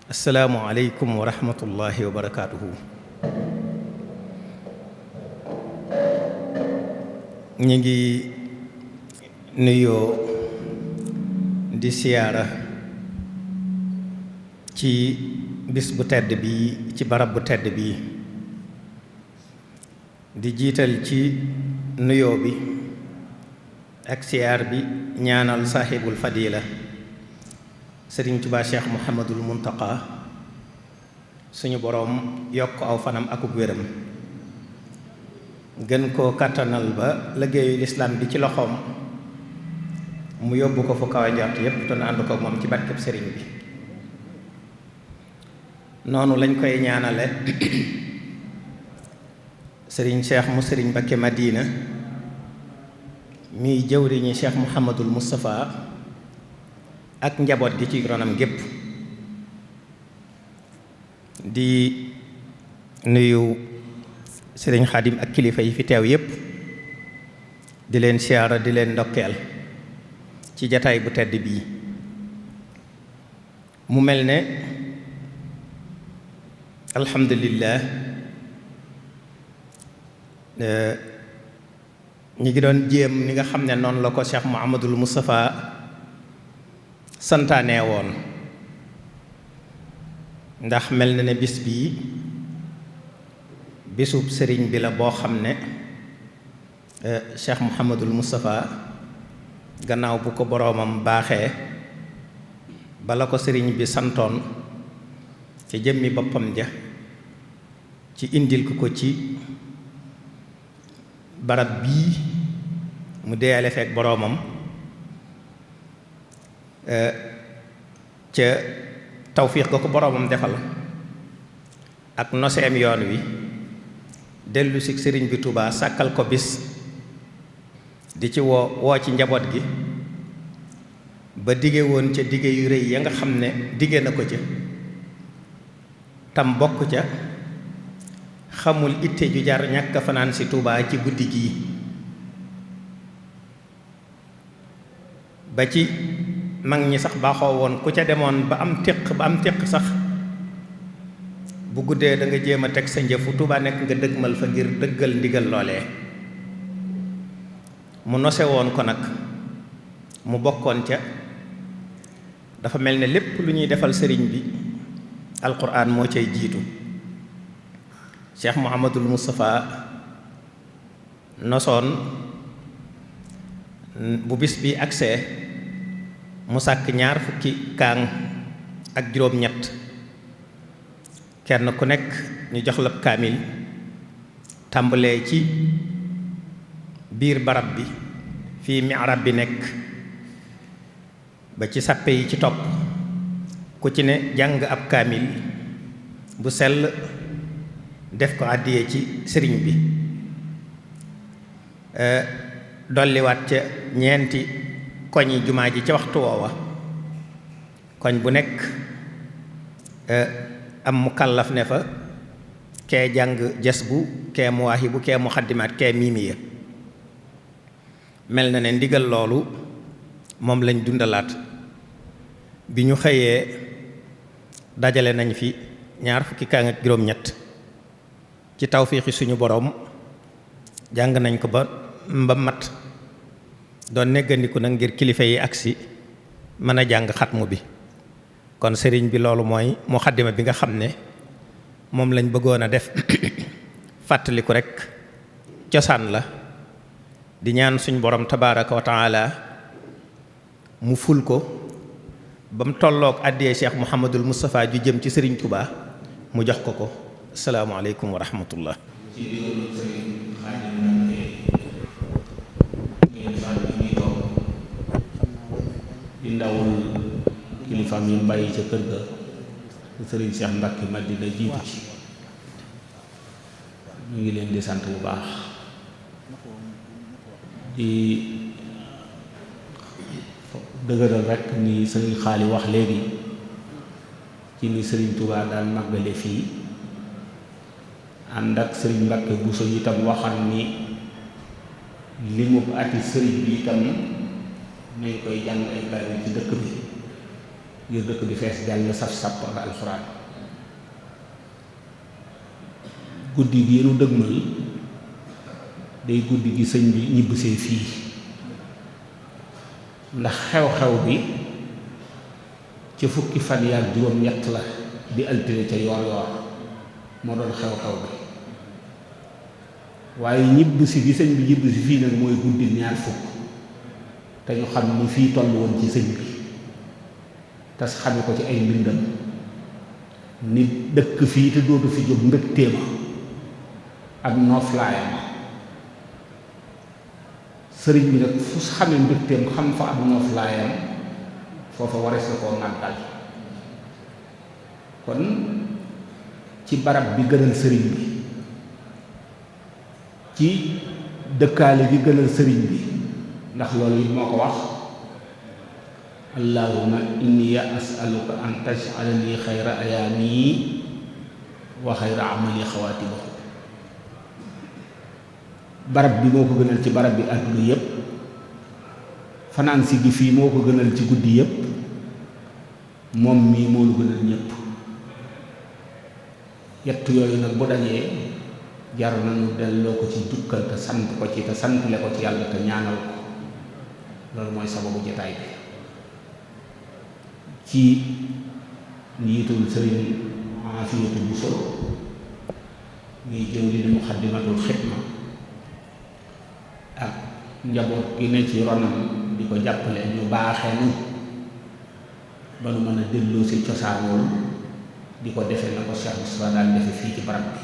asalaamualeykum wa rahmatullahi wa barakaatuhu. ñu ngi nuyoo di siyaara ci bis bu tedd bi ci barab bu tedd bi di jiital ci nuyoo bi ak siyaar bi ñaanal saaxibul fadila sëriñ Tuubaa Cheikh Muhammadul Muntaqa suñu boroom yokk aw fanam akub wéram gën koo kàttanal ba liggéeyu lislaam bi ci loxoom mu yóbbu ko fu kaw a njort yépp te na ànd ko moom ci barkeb sëriñ bi noonu lañ koy ñaanale sëriñ Cheikh mu sëriñ Mbakke Madina miy jëwriñi Cheikh Muhammadul Moustapha ak njaboot gi ci ronam gépp di nuyu sëriñ Xaadim ak kilifa yi fi teew yépp di leen siyaara di leen ndokkeel ci jataay bu tedd bii mu mel ne alhamdulillah ñi ngi doon jéem ni nga xam ne noonu la ko Cheikh Muhammadul Moustapha santaane woon ndax mel na ne bis bii bisub sëriñ bi la boo xam ne Cheikh Muhammadul Moustapha gannaaw bu ko boroomam baaxee bala ko sëriñ bi santoon ci jëmmi boppam ja ci indil ko ci barab bii mu deeyale fekk boroomam ca tawfiix ga ko boroomam defal ak noseem yoon wi dellu si sëriñ bi Tuubaa sàkkal ko bis di ci woo ci njaboot gi ba dige woon ca dige yu rëy ya nga xam ne dige na ko ca tam bokk ca xamul itte ju jar ñàkk fanaan si Tuubaa ci guddi gii ba ci mag ñi sax baaxoo woon ku ca demoon ba am téq sax bu guddee da nga jéem a teg sa njëfu Tuubaa nekk nga dëgmal fa ngir dëggal ndigal loolee mu nose woon ko nag mu bokkoon ca dafa mel ne lépp lu ñuy defal sëriñ bi alquran moo cay jiitu Cheikh Muhammadul Moustapha nosoon bu bis bi agsee mu sàkk 20 kaang ak juróom-ñett kenn ku nekk ñu jox la kaamil tàmbalee ci biir barab bi fii mi'rab bi nekk ba ci sàppe yi ci topp ku ci ne jàng ab kaamil bu sell def ko àddiyee ci sëriñ bi dolliwaat ca ñeenti koñi jumaa ji ca waxtu woowa koñ bu nekk am mukallaf ne fa kee jàng jas bu kee muwaahibu kee muxaddimaat kee miimiya mel na ne ndigal loolu moom lañ dundalaat bi ñu xëyee dajale nañ fi 20 kaang ak juróom-ñett ci tawfiixi suñu boroom jàng nañ ko ba mat doon neggandiku nag ngir kilifa yi agsi mën a jàng xatmu bi kon sëriñ bi loolu mooy muxaddima bi nga xam ne moom lañ bëggoon a def fàttaliku rekk cosaan la di ñaan suñ borom tabaaraka wa taala mu ful ko ba mu tolloog àddiyee Cheikh Muhammadul Moustapha ju jëm ci sëriñ Tuubaa mu jox ko ko asalaamaaleykum wa rahmatullah di ndawul kilifaam yi bàyyi ca kër ga sëriñ Cheikh Mbakke Madina jiitu ci ñu ngi leen di sant bu baax di dëgëral rekk ni sëriñ Xaali wax léegi ci ni sëriñ Tuubaa daan màggale fii ànd ak sëriñ Mbakke Buso itam waxam ni limub ati sëriñ bi itam nañ koy jàng ay kaamil ci dëkk bi ngir dëkk bi fees dell saf sàpp ak alxuraan. guddi gi nu dëgmal day guddi gi sëñ bi ñibbisee fii, ndax xew-xew bi ca fukki fan yaak juróom-ñett la di altine ca yoor yoor moo doon xew-xew bi, waaye ñibbisi gi sëñ bi ñibbisi fii nag mooy guddi ñaar fukk, te ñu xam ni fii toll woon ci sëñ bi te xame ko ci ay mbindam nit dëkk fii te dootu fi jóg mbëgteema ak nooflaayam. sëriñ bi nag fu xamee mbëgteem xam fa ak nooflaayam foofa warees na koo màggal. kon ci barab bi gënal sëriñ bi, ci dëkkaale bi gënal sëriñ bi, ndax loolu it moo ko wax allahumma inni as'aluka an taj'alani xayra ayaami wa xayra amali xawaatibahu. barab bi moo ko gënal ci barab bi àdduna yépp, fanaan si gi fii moo ko gënal ci guddi yépp, moom mii moo lu gënal ñépp. yett yooyu nag bu dajee jar nañu delloo ko ci jukkal te sant ko ci te santle ko ci yàlla te ñaanal ko. loolu mooy sababu jotaay bi. ci njiitul sëriñ Afiyatu Buso muy jëwriñu Muxaddamatul Xidma ak njaboot gi ne ci ronam di ko jàppale, ñu baaxee nu ba nu mën a delloo si cosaanool di ko defe na ko Cheikh Moustapha daal defe fii ci barab bi.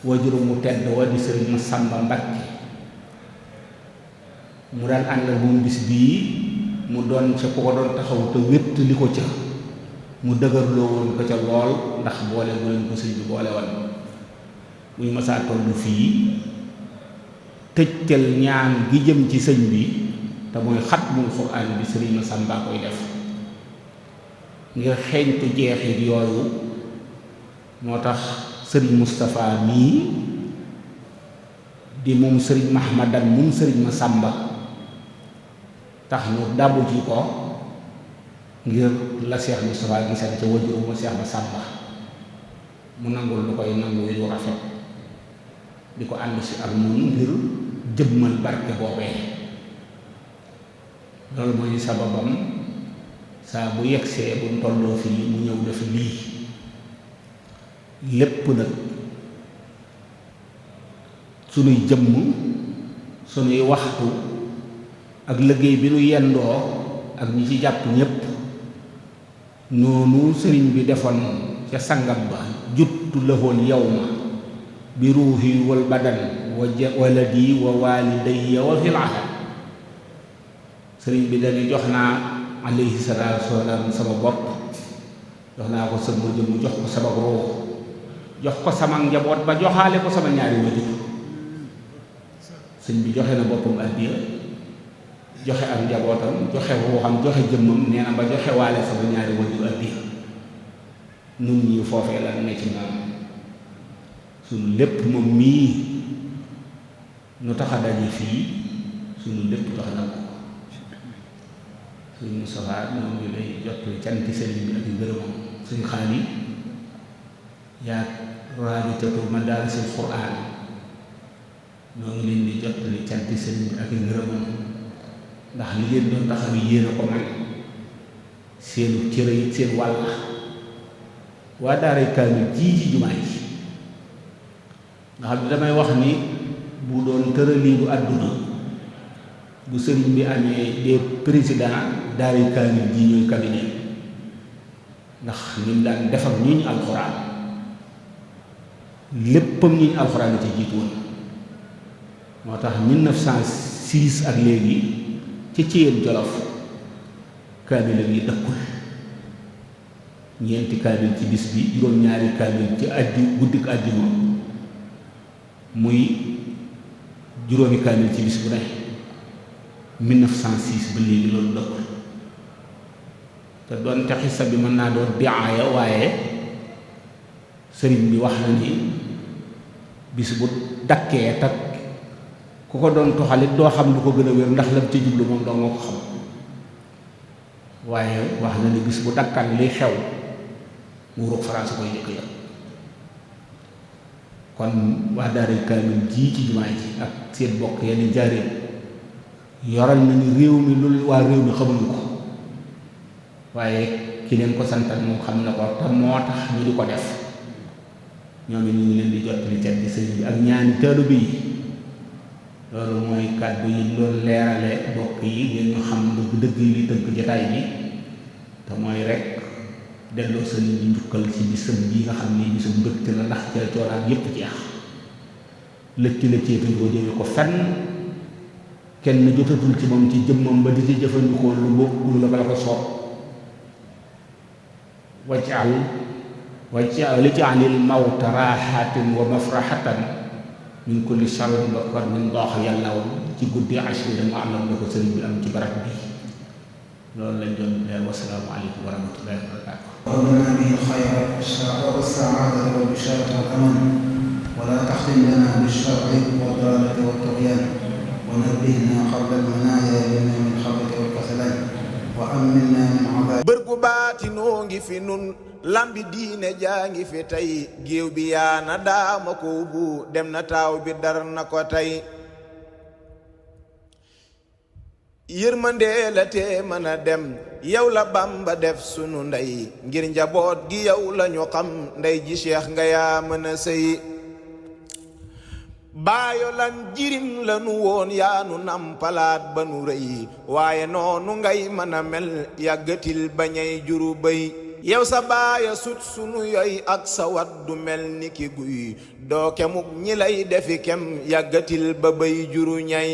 waajur mu tedd wa di sëriñ Masamba Mbakke mu daan àndal moom bis bii mu doon ca ku ko doon taxaw te wétt li ko ca mu dëgërloo woon ko ca lool, ndax boole bu leen ko sëñ bi boole woon. muy masaa tollu fii tëjtal ñaan gi jëm ci sëñ bi te mooy xatmul Qur'aan bi sëriñ Masamba koy def ngir xeeñtu jeexit yooyu. moo tax sëriñ Moustapha mii di moom sëriñ Mahmadan moom sëriñ Masamba tax ñu dabu ji ko ngir la Cheikh Moustapha gisan ca wajuru ma Cheikh Masamba mu nangul lu koy nangu yu rafet di ko ànd si ak moom ngir jëmmal barke boobee. loolu mooy sababam saa bu yegsee bu tolloo fii mu ñëw def lii lépp nag sunuy jëmm sunuy waxtu ak liggéey bi nu yendoo ak ñi ci jàpp ñépp noonu sëriñ bi defoon ca sangam ba juttu lahoon yawma bi ruuhi wal badan wa waladi wa walidayya wa fil ahad. sëriñ bi dañu jox naa alayhi salaatu wasalaam sama bopp, jox naa ko sama jëmm, jox ko sama ruux, jox ko sama njaboot ba joxaale ko sama ñaari wajur. sëñ bi joxe na boppam addiya, joxe ak njabootam, joxe ruuxam, joxe jëmmam, nee na ba joxe waale sama ñaari wajur addiya. nun ñi foofee la ne ci moom suñu lépp moom mii nu tax a daje fii suñu lépp jox na ko. suñu Moustapha ñoom ñu lay jot canti sëriñ bi ak ngërëmam. suñu xaali yaa raabitatu madaarisil Qur'aan ñoo ngi leen di jot canti sëriñ bi ak ngërëmam, ndax li ngeen doon taxaw yéen a ko man seenu cëre it seen wàll. waa daaray kaamil jii ci jumaa ji nga xam ne damay wax ni bu doon tëraliinu àdduna bu sëriñ bi amee des président daaray kaamil jii ñooy cabinet, ndax ñu daan def ak ñuñ alxuraan léppam ñuñ alxuraan ci jiitu woon. moo tax 1906 ak léegi ci Ceyeen Jolof kaamilam yi dëkkul, ñeenti kaamil ci bis bi, juróom-ñaari kaamil ci guddik àjjuma, muy juróomi kaamil ci bis bu ne. 1906 ba léegi loolu dëkkul. te doonte xisa bi mën naa doon diaaya, waaye sëriñ bi wax na ni bis bu dakkee tak ku ko doon toxalit doo xam lu ko gën a wér, ndax lam ci jublu moom doo nga ko xam. waaye wax na ni bis bu dakkan li xew nguurug France koy jëkk yëpp kon waa daaray kaamil ji ci jumaa ji ak seen bokk yenn njaareem yoral na ni réew mi lu waa réew mi xamuñu ko waaye ki leen ko santal moom xam na ko te moo tax ñu di ko def ñoom it ñu ngi leen di jottali cat di sëriñ bi ak ñaani taalibe yi loolu mooy kàddu yi loolu leerale bokk yi ngeen ñu xam dëgg yi li tënk jotaay bi te mooy rek delloo sëriñ bi njukkal ci bisam bi nga xam ni bisam mbëgte la ndax ca cooraan yépp jeex lëkki la ceetuñ ko jëme ko fenn kenn jotatul ci moom ci jëmmam ba di ci jëfandikoo lu bokkul la bala ko soob waj'alil mawta raaxatin wa mafraxatan min kulli sharrin wa karmin doox yàlla woon ci guddi ashira mu àllam la ko sëriñ bi am ci barab bi loolu lañ doon leer wasalaamu aleykum wa rahmatullahi wa barakatuh وهبنا به الخير والسعادة والبشارة والأمان ولا تختم لنا بالشر والضلالة والطغيان ونبهنا قبل المنايا منا من خبث والكسلان وأمنا من عذاب bërgu baatinoo ngi fi nun lambi diine jaa ngi fi tey géew bi yaana daama ko bu dem na taaw bi dar na ko tey yërmandee la tee mën a dem yow la Bamba def sunu ndey ngir njaboot gi yow la ñu xam ndey ji Cheikh nga yaa mën a sëy baayo lan jirim la nu woon yaa nu nampalaat ba nu rëy waaye noonu ngay mën a mel yàggatil bañay juru bëy yow sa baaya sut sunu yoy ak sa wat du mel ni ki guy doo kemuk ñi lay defi kem yàggatil ba bëy juru ñay